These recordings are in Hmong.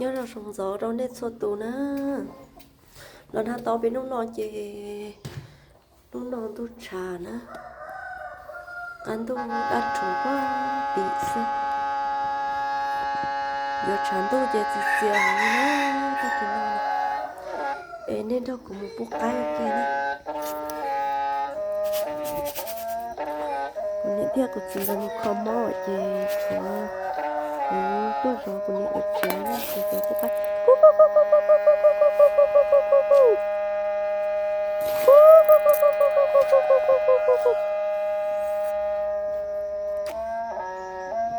Nyob zoo ntxov rau nej txhua tus na. Los nag tau peb hnub no ces hnub no ntuj tshav na, qab ntuj dab rhuv pog tim xwb. Yuav tshav ntuj ces txias txias heev li na, tag kis no es nej nrog kuv mus pub qaib ua ke na. Kuv niam thiab kuv txiv nkawd mus kho mob ces tshuav kuv tuaj zov kuv niam ua tsev na, ces kuv pub qaib.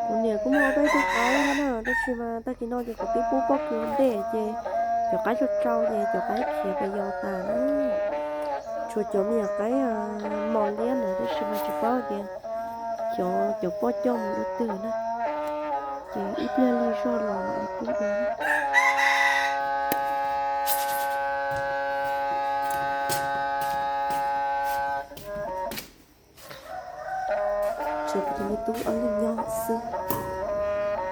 Kuv niam kuj muaj ob peb tug qaib thiab na, tab sis mas tag kis no ces kuv twb pub pob kws ua ntej ces cov qaib tsau tsau ces cov qaib khiav pes yos tas na. Tshuav cov me nyuam qaib mos liab ntawd tab sis mas tsis paub tias cov, cov poj coj mus dua twg na, ces ib pliag lig zog los mam li pub dua. Tshuav kuv tus me tub ob leeg nyob xwb.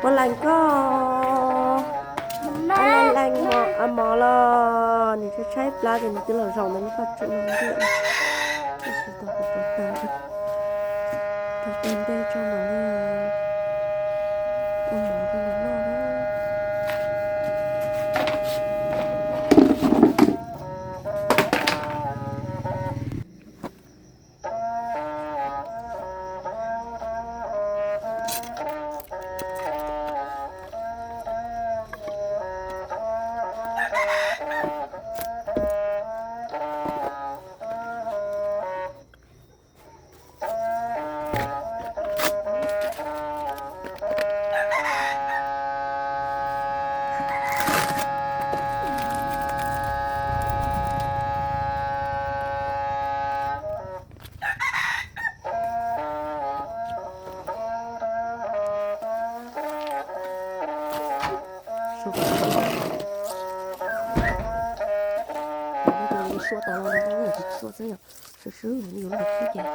Puas lees koj? Puas lees mos los? Nws tshaib tshaib plab ces nws twb los zaum ntawm lub qab tsua no ntiaj, tab sis tau kuv pov tas, rau tau ntej tso mam li ua mov rau nws noj na. Suav tas los no tsis tshua xwb yom, swb swb yus lub hauv khib ces.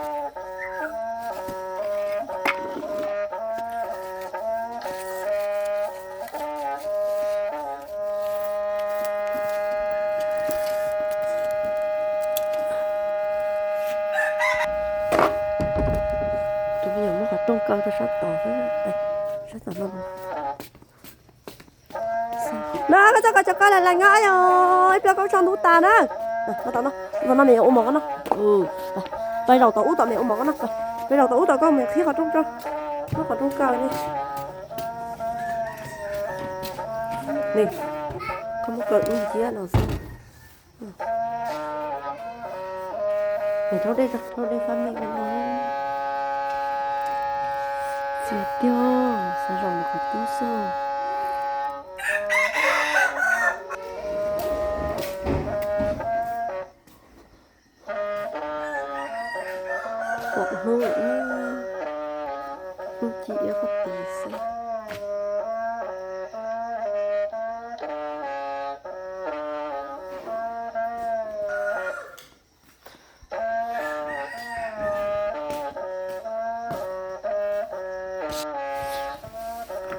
Tus me nyuam muab qhov rooj kaw rau sab tod, sab tod no. No koj txhob kom cov qaib lam lees os, ib pliag koj tso ntub tas na. No me ua mov koj noj. Pais zaum tom ub tom me ua mov koj noj. Pais zaum tom ub tom koj mus qhib qhov rooj tso. Muab qhov rooj kaw li. Koj muab kaw ub nciab no xwb. Nws rhaub dej, rhaub dej fab me ua no. Txias tiag, xav zaum mus qhov tub xwb. Pom hnub lawm, hnub ci iab koj tis xwb.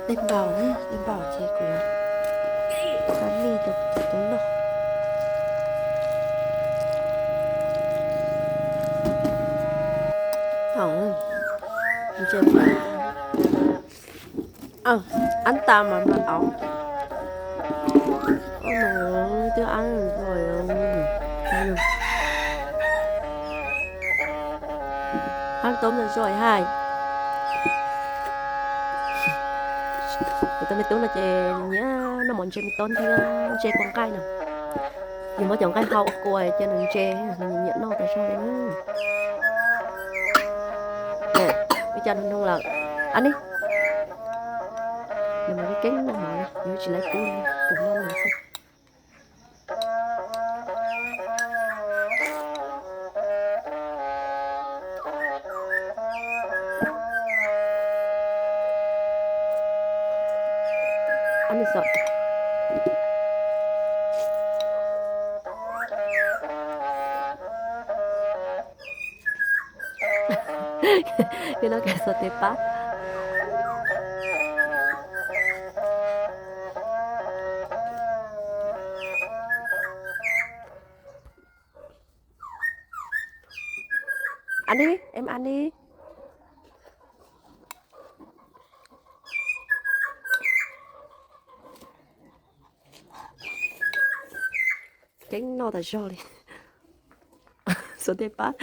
Dej npaum na, dej npaum ces kuv yuav fab me rau kuv tus tub noj. Thaum ntses, ab tas mas nplas auv. Ab no twb ab zoj, ab toob zoj hais. Kuv tus me tub no ces nyiam noj mov ntse me tub thiab ntse kua nqaij no. Yus muab cov nqaij hau ua kua cia nws ntse, nws nyiam noj tas zog li na. Ua cas nws nug lawm? Ab ne, nws mas keeb noj mov li, yuav tsis laiv pub, pum noj nws xwb. Ab nws xav Li no kawg xav tes pab. Ăn đi, em ăn đi. Keeb noj tas zog li. Xuas tej pab.